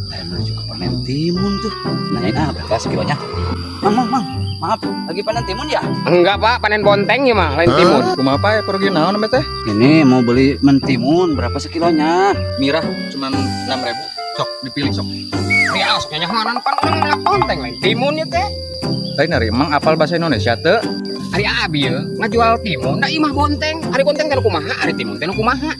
Saya menuju ke panen timun tuh. Nanyain, ah, berapa sekilonya? Mang, mang, mang. Maaf, lagi panen timun ya? Enggak, Pak, panen bonteng ya mah, lain timun. Kumaha, Pak, ya pergi naon namanya teh? Ini mau beli mentimun, berapa sekilonya? Mirah, cuman 6.000. Sok dipilih, sok. Ya, sok nyahoan pan urang melak bonteng, lain timun ya teh. Lain ari emang apal bahasa Indonesia teu? Ari abi ngajual timun, da imah bonteng. Ari bonteng teh nu kumaha, ari timun teh nu kumaha?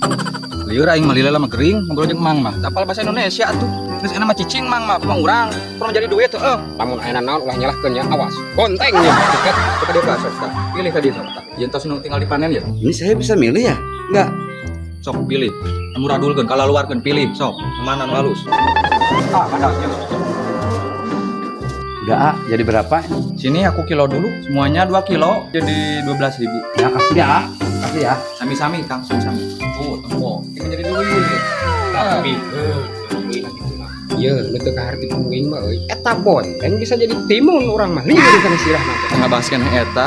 Lieur aing mah, lila mah gering ngobrol jeung Mang mah. Teu apal bahasa Indonesia atuh. Geus enak mah cicing Mang mah, mah urang. Kurang jadi duit tuh. Eh. Lamun aya naon ulah nyalahkeun ya, awas. Bonteng ya. Dekat ke dia, Pak, sok tah. Pilih ka dia, sok tah. Yen tos nu tinggal dipanen ya. Ini saya bisa milih ya? Enggak. Sok pilih. Amuradulkeun kalaluarkeun, pilih sok. Mana nu halus? Ah, ada. Udah, ah, jadi berapa? Sini aku kilo dulu. Semuanya 2 kilo jadi 12.000. Ya, kasih ya, ah. Kasih ya. Sami-sami, Kang, sami-sami. Tuh, tempo. Ini jadi duit. Tapi gitu mah. Ieu nu teu kaharti ku aing mah euy. Eta bonteng bisa jadi timun, urang mah lieur kana sirah mah teh. Ngabahas keneh eta.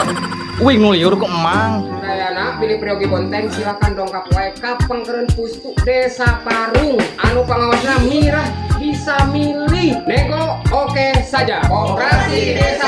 Uing nu lieur ku emang. Kayana pilih peryogi bonteng, silakan dongkap wae ka Pengkeren Pustu, Desa Parung. Anu pangawasna mirah, bisa milih. Nego oke saja. Koperasi Desa.